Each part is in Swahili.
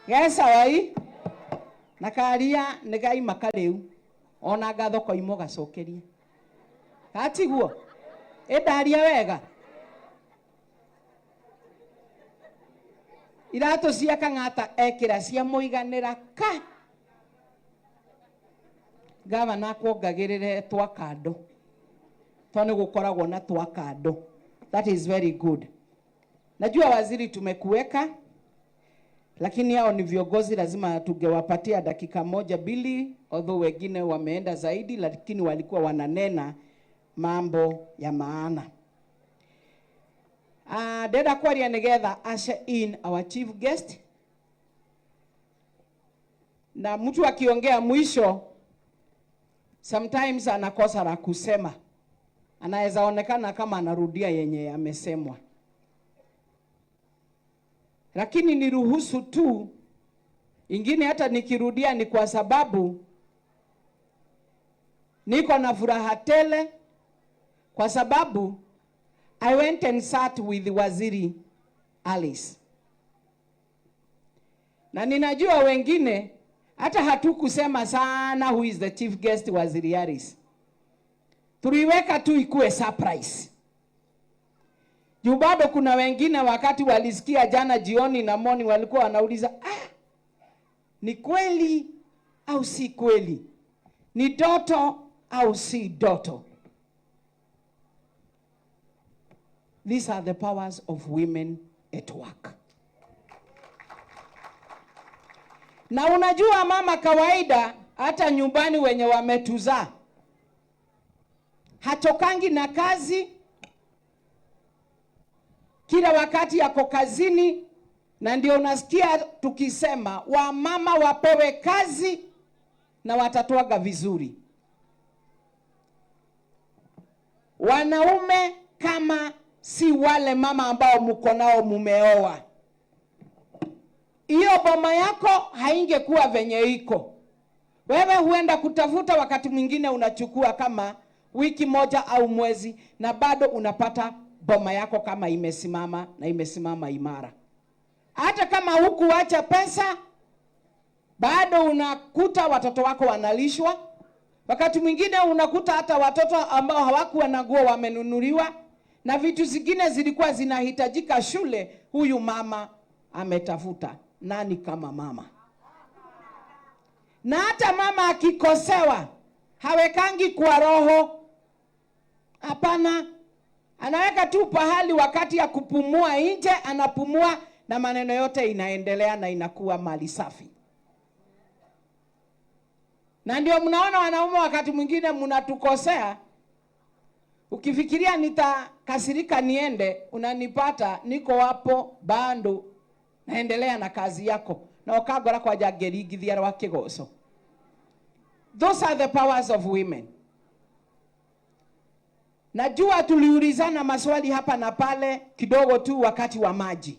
Gesawai na karia nĩ gaima karĩu ona ngatho koima ũgacokerie gatiguo ĩndaria wega iratũ cia Kang'ata ekĩra cia mũiganĩra ka gavana akuongagĩrĩre twa kando to nĩ gũkoragwo na twa kando. That is very good. Najua waziri tumekuweka, lakini hao ni viongozi, lazima tungewapatia dakika moja mbili, although wengine wameenda zaidi, lakini walikuwa wananena mambo ya maana. Ndenda kwaria nigetha usher in our chief guest, na mtu akiongea mwisho sometimes anakosa la kusema, anaweza onekana kama anarudia yenye yamesemwa, lakini niruhusu tu ingine, hata nikirudia ni kwa sababu niko na furaha tele, kwa sababu I went and sat with Waziri Alice, na ninajua wengine hata hatukusema sana who is the chief guest Waziri Alice, tuliweka tu ikuwe surprise. Juu bado kuna wengine wakati walisikia jana jioni na moni walikuwa wanauliza, ni kweli au si kweli? Ni doto au si doto? These are the powers of women at work. Na unajua mama, kawaida hata nyumbani wenye wametuzaa hatokangi na kazi, kila wakati yako kazini, na ndio unasikia tukisema wamama wapewe kazi na watatoaga vizuri. Wanaume kama si wale mama ambao mko nao mumeoa, hiyo boma yako haingekuwa venye iko. Wewe huenda kutafuta, wakati mwingine unachukua kama wiki moja au mwezi, na bado unapata boma yako kama imesimama na imesimama imara. Hata kama hukuacha pesa, bado unakuta watoto wako wanalishwa. Wakati mwingine unakuta hata watoto ambao hawakuwa na nguo wamenunuliwa, na vitu zingine zilikuwa zinahitajika shule, huyu mama ametafuta. Nani kama mama? Na hata mama akikosewa hawekangi kwa roho, hapana, anaweka tu pahali wakati ya kupumua nje, anapumua na maneno yote inaendelea na inakuwa mali safi. Na ndio mnaona wanaume wakati mwingine mnatukosea. Ukifikiria nitakasirika niende, unanipata niko hapo bado naendelea na kazi yako, na ukagora kwa ngeringithia rwa kigoco. Those are the powers of women. Najua tuliulizana maswali hapa na pale kidogo tu wakati wa maji,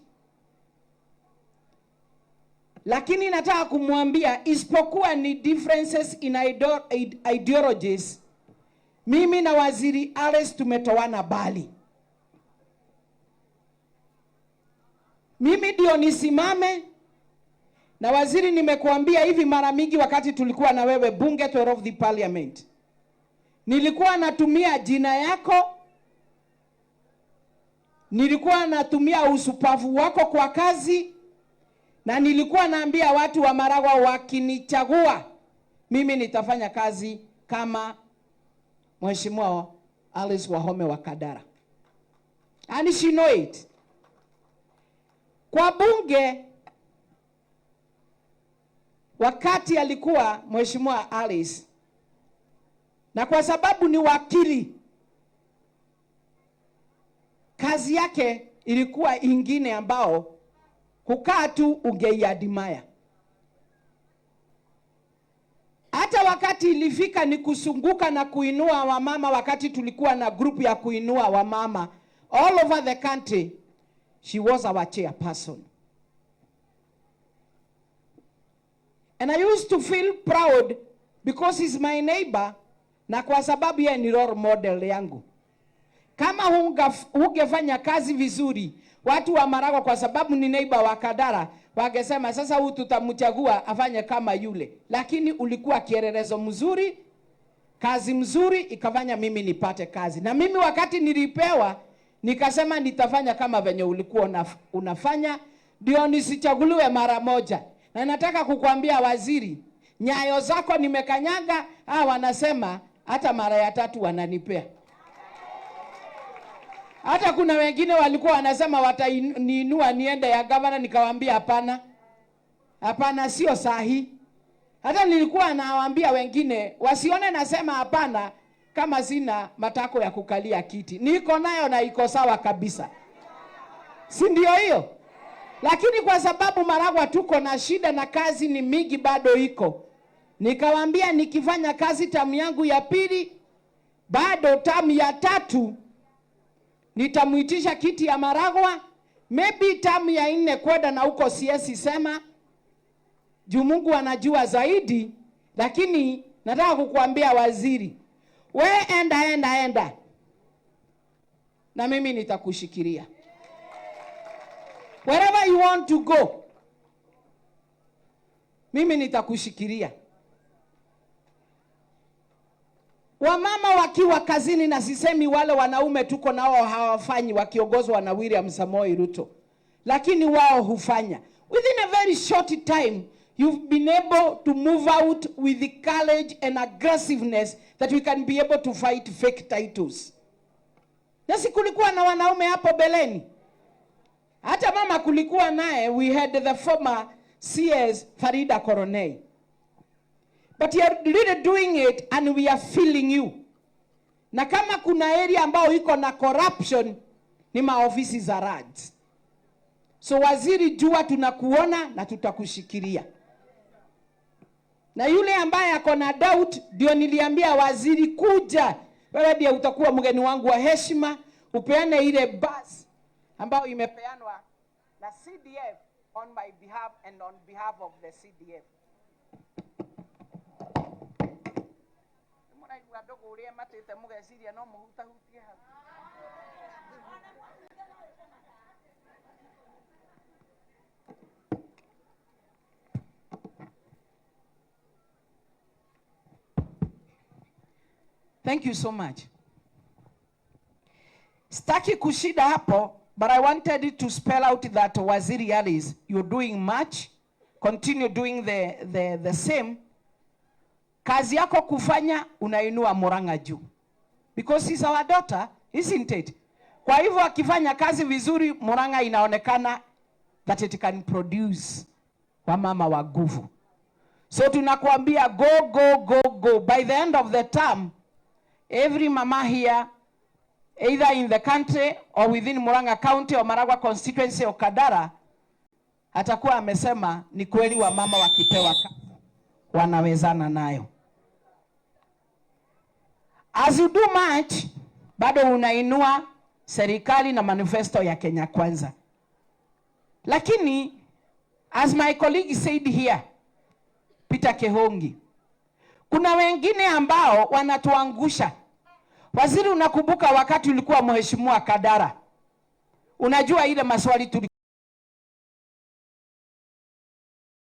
lakini nataka kumwambia isipokuwa ni differences in ideologies, mimi na Waziri Alice tumetoana bali. Mimi ndio nisimame na waziri, nimekuambia hivi mara mingi wakati tulikuwa na wewe bunge to of the parliament, nilikuwa natumia jina yako, nilikuwa natumia usupavu wako kwa kazi, na nilikuwa naambia watu wa Maragwa wakinichagua mimi nitafanya kazi kama Mheshimiwa Alice Wahome wa Kandara. And she know it. Kwa bunge wakati alikuwa Mheshimiwa Alice, na kwa sababu ni wakili, kazi yake ilikuwa ingine ambao kukaa tu ungeiadmire. Hata wakati ilifika ni kusunguka na kuinua wamama, wakati tulikuwa na group ya kuinua wamama all over the country, she was our chairperson. And I used to feel proud because he's my neighbor, na kwa sababu yeye ni role model yangu. Kama hungefanya kazi vizuri, watu wa Maragwa, kwa sababu ni neighbor wa Kandara, Wangesema sasa huyu tutamchagua afanye kama yule, lakini ulikuwa kielelezo mzuri, kazi mzuri, ikafanya mimi nipate kazi. Na mimi wakati nilipewa nikasema nitafanya kama venye ulikuwa unafanya, ndio nisichaguliwe mara moja. Na nataka kukwambia waziri, nyayo zako nimekanyaga. Wanasema hata mara ya tatu wananipea. Hata kuna wengine walikuwa wanasema wataniinua niende ya gavana, nikawaambia hapana, hapana, sio sahi. Hata nilikuwa nawaambia wengine wasione nasema hapana kama sina matako ya kukalia kiti. Niko nayo na iko sawa kabisa, si ndio hiyo? Lakini kwa sababu Maragwa tuko na shida na kazi ni mingi bado iko, nikawaambia nikifanya kazi tamu yangu ya pili, bado tamu ya tatu nitamuitisha kiti ya Maragwa, maybe tamu ya nne kwenda na huko, siesi sema juu Mungu anajua zaidi. Lakini nataka kukuambia waziri, we enda enda enda, na mimi nitakushikilia wherever you want to go, mimi nitakushikilia. Wamama wakiwa kazini, na sisemi wale wanaume tuko nao hawafanyi, wakiongozwa na William Samoei Ruto, lakini wao hufanya. Within a very short time you've been able to move out with the courage and aggressiveness that we can be able to fight fake titles. Na si kulikuwa na wanaume hapo beleni, hata mama kulikuwa naye. We had the former CS Farida Koronei. But you are really doing it and we are feeling you. Na kama kuna area ambayo iko na corruption ni maofisi za RADS. So waziri, jua tunakuona na tutakushikilia. Na yule ambaye ako na doubt, ndio niliambia waziri, kuja wewe, ndiye utakuwa mgeni wangu wa heshima, upeane ile bus ambayo imepeanwa na CDF on my behalf and on behalf of the CDF. Mũraigua ndũgũ ũrĩa matĩte mũgeciria no mũhutahutie hau. Thank you so much. Staki kushida hapo, but I wanted to spell out that Waziri Alice, you're doing much. Continue doing the same. Kazi yako kufanya, unainua Murang'a juu. Because she's our daughter, isn't it? Kwa hivyo akifanya kazi vizuri, Murang'a inaonekana that it can produce wamama wa nguvu. So tunakuambia go, go, go, go. By the end of the term, every mama here, either in the country or within Murang'a County or Maragua constituency or Kandara, atakuwa amesema ni kweli wamama wakipewa kazi wanawezana nayo. As you do much, bado unainua serikali na manifesto ya Kenya Kwanza. Lakini as my colleague said here, Peter Kehongi, kuna wengine ambao wanatuangusha. Waziri, unakumbuka wakati ulikuwa mheshimiwa Kandara, unajua ile maswali tuli